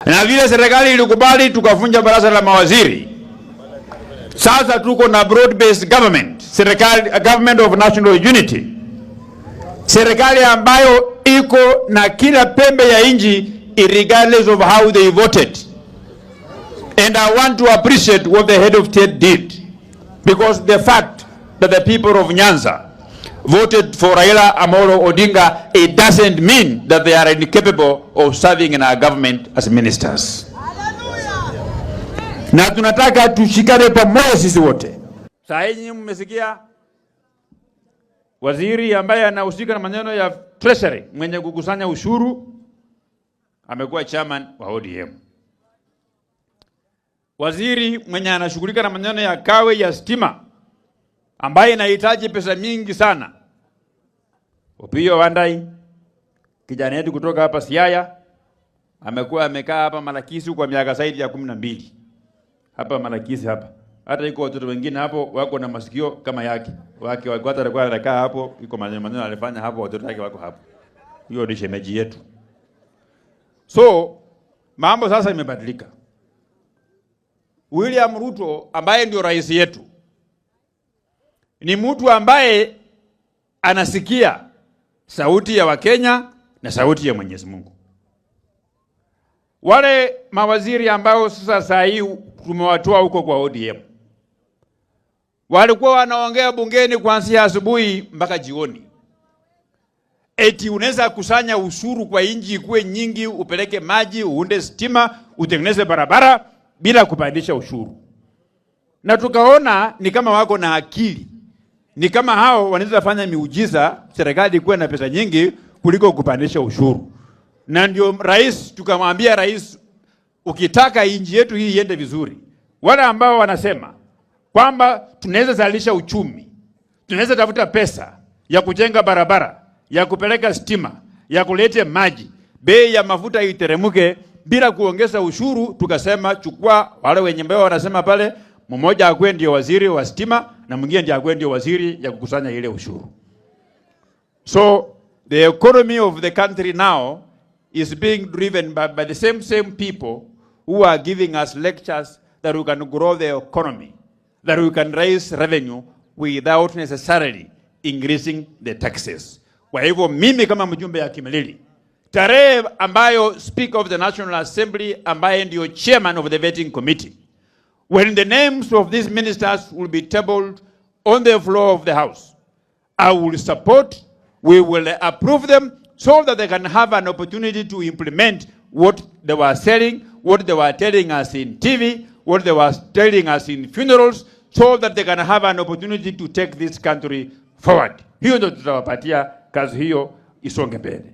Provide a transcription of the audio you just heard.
Na vile serikali ilikubali tukavunja baraza la mawaziri. Sasa tuko na broad based government, serikali, government of national unity, serikali ambayo iko na kila pembe ya nchi regardless of how they voted. And I want to appreciate what the head of state did, because the fact that the people of Nyanza voted for Raila Amolo Odinga, it doesn't mean that they are incapable of serving in our government as ministers. Na tunataka tushikane pamoja sisi wote. Saa hii nyinyi mmesikia waziri ambaye anahusika na maneno ya treasury, mwenye kukusanya ushuru, amekuwa chairman wa ODM. Waziri mwenye anashughulika na maneno ya kawe ya stima ambaye inahitaji pesa mingi sana, Opiyo Wandayi, kijana yetu kutoka hapa Siaya, amekuwa amekaa hapa Malakisi kwa miaka zaidi ya 12 hapa Malakisi hapa. Hata iko watoto wengine hapo wako na masikio kama yake wake wako, hata alikuwa anakaa hapo, iko maneno maneno alifanya hapo, watoto wake wako hapo. Hiyo ni shemeji yetu. So mambo sasa imebadilika. William Ruto ambaye ndio rais yetu ni mtu ambaye anasikia sauti ya Wakenya na sauti ya Mwenyezi Mungu. Wale mawaziri ambao sasa saa hii tumewatoa huko kwa ODM walikuwa wanaongea bungeni kuanzia asubuhi mpaka jioni, eti unaweza kusanya ushuru kwa inji ikuwe nyingi, upeleke maji, uunde stima, utengeneze barabara bila kupandisha ushuru. Na tukaona ni kama wako na akili, ni kama hao wanaweza fanya miujiza, serikali ikuwe na pesa nyingi kuliko kupandisha ushuru. Na ndio rais, tukamwambia rais, ukitaka inji yetu hii iende vizuri, wale ambao wanasema kwamba tunaweza zalisha uchumi, tunaweza tafuta pesa ya kujenga barabara, ya kupeleka stima, ya kuleta maji, bei ya mafuta iteremuke bila kuongeza ushuru. Tukasema chukua wale wenye mbao wanasema pale, mmoja akuwe ndio waziri wa stima na mwingine ndiye akuwe ndio waziri ya kukusanya ile ushuru. So the economy of the country now is being driven by the same people who are giving us lectures that we can grow the economy, that we can raise revenue without necessarily increasing the taxes. Kwa hivyo mimi kama mjumbe ya Kimilili, tarehe ambayo Speaker of the National Assembly ambaye ndio chairman of the vetting committee, when the names of these ministers will be tabled on the floor of the House, I will support, we will approve them so that they can have an opportunity to implement what they were selling, what they were telling us in TV, what they were telling us in funerals, so that they can have an opportunity to take this country forward. Hiyo ndio tutawapatia kazi hiyo isonge mbele.